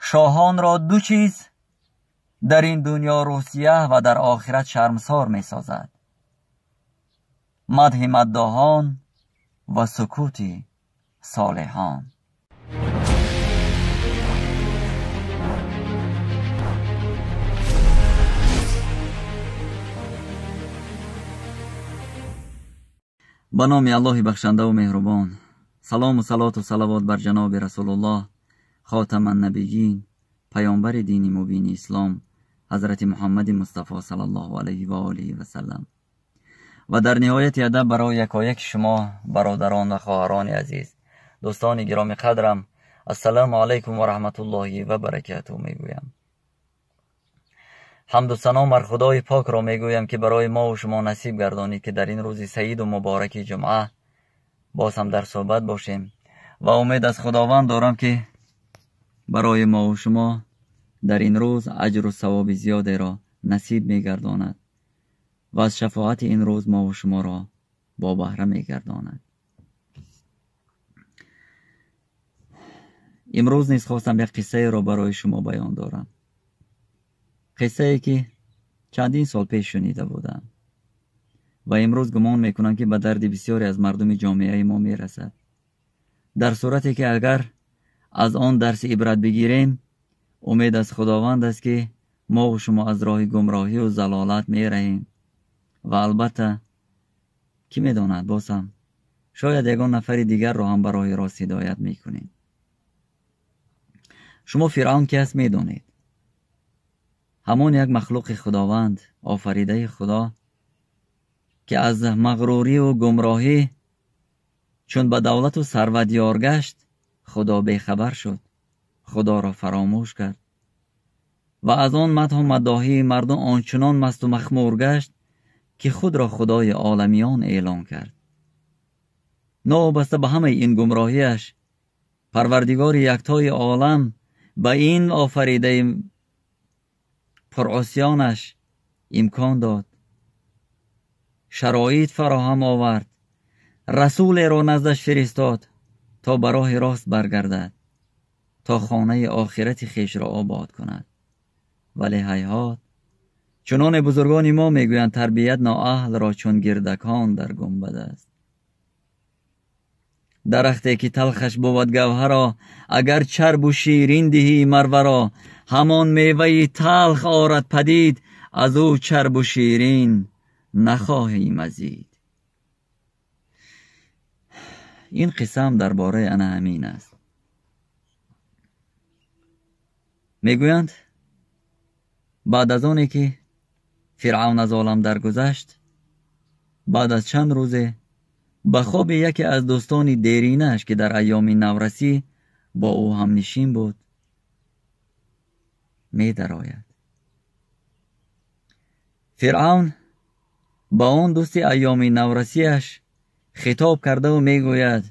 Шоҳонро ду чиз дар ин дунё рӯсия ва дар охират шармсор месозад: мадҳи маддоҳон ва сукути солеҳон. Ба номи Аллоҳи бахшандаву меҳрубон. Салому салоту салавот бар ҷаноби Расулуллоҳ, хотаман-набийин, паёмбари дини мубини ислом, ҳазрати Муҳаммади Мустафо саллаллоҳу алайҳи ва олиҳи васаллам. Ва дар ниҳояти адаб барои якояки шумо, бародарон ва хоҳарони азиз, дӯстони гиромӣ қадрам, ассалому алайкум ва раҳматуллоҳи ва баракатуҳ мегӯям. Ҳамду сано бар Худои покро мегӯям, ки барои мо ва шумо насиб гардонид, ки дар ин рӯзи саиду мубораки ҷумъа боз ҳам дар суҳбат бошем ва умед аз Худованд дорам, ки барои мо ва шумо дар ин рӯз аҷру савоби зиёдеро насиб мегардонад ва аз шафоати ин рӯз мо ва шуморо бо баҳра мегардонад. Имрӯз низ хостам як қиссаеро барои шумо баён дорам. Қиссае ки чандин сол пеш шунида будам ва имрӯз гумон мекунам, ки ба дарди бисёре аз мардуми ҷомеаи мо мерасад. Дар сурате ки агар аз он дарси ибрат бигирем, умед аз Худованд аст, ки мо ва шумо аз роҳи гумроҳию залолат мераҳем ва албатта кӣ медонад, босам шояд ягон нафари дигарро ҳам ба роҳи рост ҳидоят мекунем. Шумо Фиръавн ки аст медонед. Ҳамон як махлуқи Худованд, офаридаи Худо, ки аз мағрурию гумроҳӣ чун ба давлату сарват ёр гашт, Худо бехабар шуд, Худоро фаромӯш кард ва аз он мадҳу маддоҳии мардум ончунон масту махмур гашт, ки худро Худои оламиён эълон кард. Новобаста ба ҳамаи ин гумроҳиаш, Парвардигори яктои олам ба ин офаридаи пуръусёнаш имкон дод, шароит фароҳам овард, расулеро наздаш фиристод, то ба роҳи рост баргардад, то хонаи охирати хешро обод кунад. Вале ҳайҳот, чуноне бузургони мо мегӯянд, тарбият ноаҳлро чун гирдакон дар гумбад аст. Дарахте ки талхаш бувад гавҳаро, агар чарбу ширин диҳӣ марваро, ҳамон меваи талх орад падид, аз ӯ чарбу ширин нахоҳӣ мазид. Ин қиссаам дар бораи ана ҳамин аст. Мегӯянд, баъд аз оне ки Фиръавн аз олам даргузашт, баъд аз чанд рӯзе ба хоби яке аз дӯстони деринаш, ки дар айёми наврасӣ бо ӯ ҳамнишин буд, медарояд. Фиръавн ба он дӯсти айёми наврасиаш хитоб кардаву мегӯяд: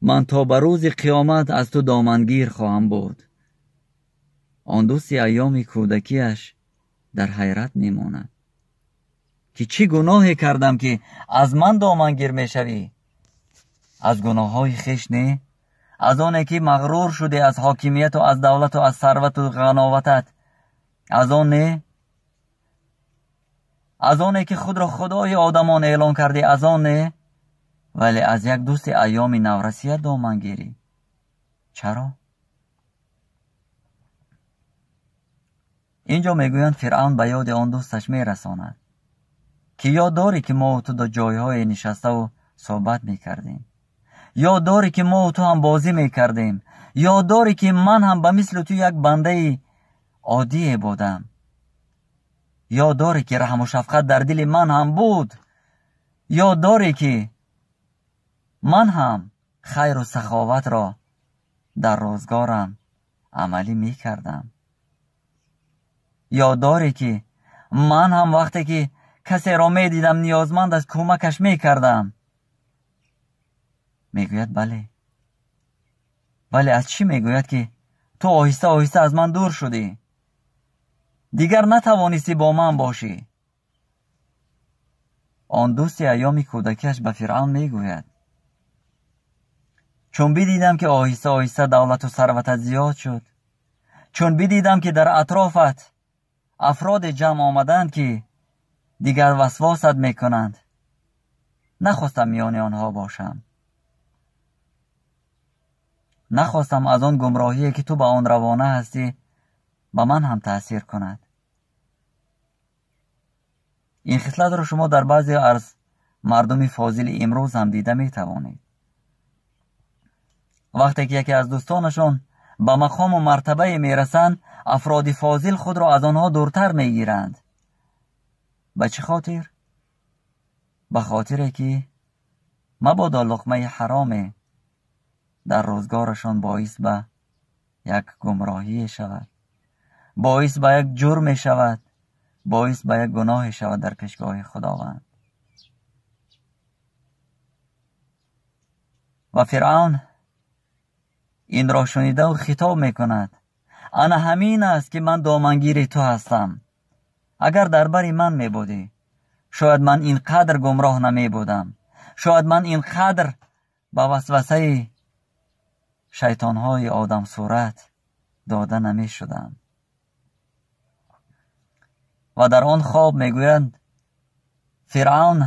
ман то ба рӯзи қиёмат аз ту домангир хоҳам буд. Он дӯсти айёми кӯдакиаш дар ҳайрат мемонад, ки чӣ гуноҳе кардам, ки аз ман домангир мешавӣ? Аз гуноҳҳои хеш не, аз оне ки мағрур шудӣ аз ҳокимияту аз давлату аз сарвату ғановатат, аз он не, аз оне ки худро худои одамон эълон кардӣ, аз он не, вале аз як дӯсти айёми наврасият домангирӣ. Чаро? Инҷо мегӯянд, Фиръавн ба ёди он дӯсташ мерасонад, ки ёд дорӣ, ки мо ту дар ҷойҳое нишаставу суҳбат мекардем, ёд дорӣ, ки мо ту ҳам бозӣ мекардем, ёд дорӣ, ки ман ҳам ба мисли ту як бандаи оддие будам, ёд дорӣ, ки раҳму шафқат дар дили ман ҳам буд, ёд дорӣ, ки ман ҳам хайру саховатро дар рӯзгорам амалӣ мекардам, ёд дорӣ, ки ман ҳам вақте ки касеро медидам ниёзманд аст, кӯмакаш мекардам. Мегӯяд: бале. Вале аз чӣ мегӯяд, ки ту оҳиста оҳиста аз ман дур шудӣ, дигар натавонистӣ бо ман бошӣ. Он дӯсти айёми кӯдакиаш ба Фиръавн мегӯяд: чун бидидам, ки оҳиста оҳиста давлату сарватат зиёд шуд, Чун бидидам ки дар атрофат афроде ҷамъ омаданд ки дигар васвосат мекунанд, нахостам миёни онҳо бошам. Нахостам аз он гумроҳие ки ту ба он равона ҳастӣ ба ман ҳам таъсир кунад. Ин хислатро шумо дар баъзе аз мардуми фозили имрӯз ҳам дида метавонед. Вақте ки яке аз дӯстонашон ба мақому мартабае мерасанд, афроди фозил худро аз онҳо дуртар мегиранд. Ба чӣ хотир? Ба хотире ки мабодо луқмаи ҳароме дар рӯзгорашон боис ба як гумроҳие шавад, боис ба як ҷурме шавад, боис ба як гуноҳе шавад дар пешгоҳи Худованд. Ва Фиръавн инро шунидаву хитоб мекунад: ана ҳамин аст ки ман домангири ту ҳастам. Агар дар бари ман мебудӣ, шояд ман ин қадр гумроҳ намебудам, шояд ман ин қадр ба васвасаи шайтонҳои одамсурат дода намешудам. Ва дар он хоб мегӯянд Фиръавн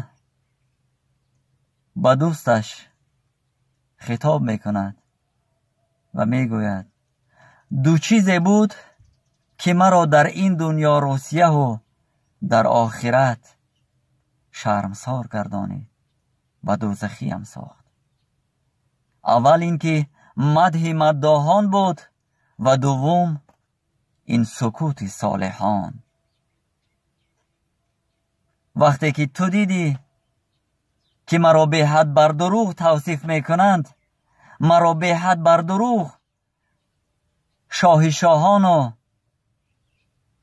ба дӯсташ хитоб мекунад ва мегӯяд: ду чизе буд ки маро дар ин дунё русияҳу дар охират шармсор гардонид ва дӯзахиям сохт. Аввал ин ки мадҳи маддоҳон буд ва дуввум ин сукути солиҳон. Вақте ки ту дидӣ ки маро беҳад бар дурӯғ тавсиф мекунанд, маро беҳад бар дурӯғ шоҳи шоҳону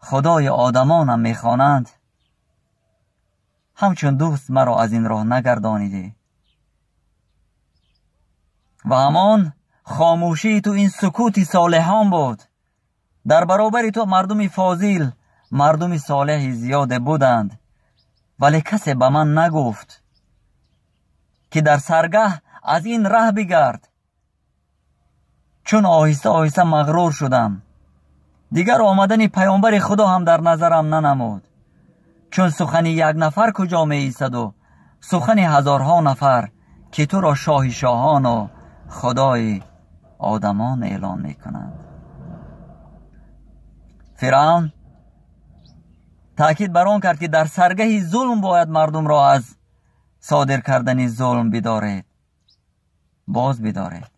худои одамонам мехонанд, ҳамчун дӯст маро аз ин роҳ нагардонидӣ. Ва ҳамон хомӯшии ту ин сукути солиҳон буд. Дар баробари ту мардуми фозил, мардуми солеҳи зиёде буданд, вале касе ба ман нагуфт ки дар саргаҳ аз ин раҳ бигард. Чун оҳиста оҳиста мағрур шудам, дигар омадани паёмбари Худо ҳам дар назарам нанамуд. Чун сухани як нафар куҷо меистаду сухани ҳазорҳо нафар ки туро шоҳи шоҳону худои одамон эълон мекунанд. Фиръавн таъкид бар он кард ки дар саргаҳи зулм бояд мардумро аз содир кардани зулм бидоред, боз бидоред.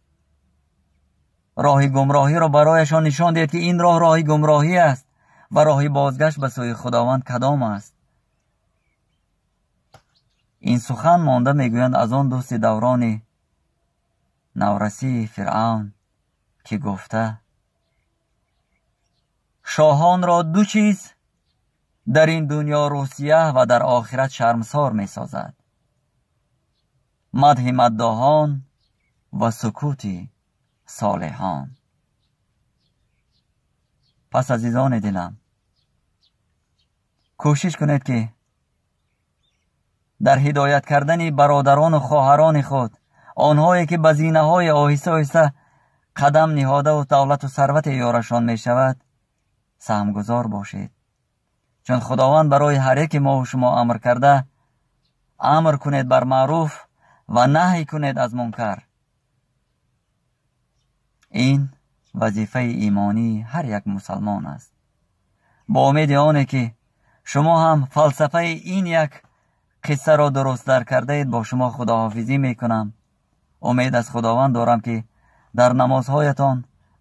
Роҳи гумроҳиро барояшон нишон диҳед ки ин роҳ роҳи гумроҳӣ аст ва роҳи бозгашт ба сӯи Худованд кадом аст. Ин сухан монда мегӯянд аз он дӯсти даврони наврасии Фиръавн ки гуфта: шоҳонро ду чиз дар ин дунё русия ва дар охират шармсор месозад: мадҳи маддоҳон ва сукути солиҳон. Пас азизони дилам, кӯшиш кунед ки дар ҳидоят кардани бародарону хоҳарони худ, онҳое ки ба зинаҳои оҳиста оҳиста қадам ниҳодаву давлату сарвате ёрашон мешавад, саҳмгузор бошед. Чун Худованд барои ҳар яке мову шумо амр карда: амр кунед бар маъруф ва наҳй кунед аз мункар. Ин вазифаи имонии ҳар як мусалмон аст. Бо умеди оне ки шумо ҳам фалсафаи ин як қиссаро дуруст дарк кардаед, бо шумо худоҳофизӣ мекунам. Умед аз Худованд дорам ки дар намозҳоятон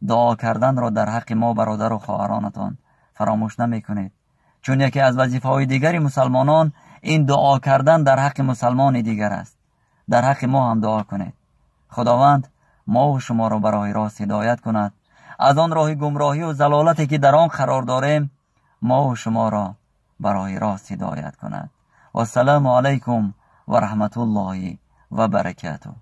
дуо карданро дар ҳаққи мо бародару хоҳаронатон фаромӯш намекунед. Чун яке аз вазифаҳои дигари мусалмонон ин дуо кардан дар ҳаққи мусалмони дигар аст. Дар ҳаққи мо ҳам дуо кунед. Худованд мову шуморо ба роҳи рост ҳидоят кунад. Аз он роҳи гумроҳию залолате ки дар он қарор дорем, мову шуморо ба роҳи рост ҳидоят кунад. Вассалому алайкум ва раҳматуллоҳи ва баракатуҳ.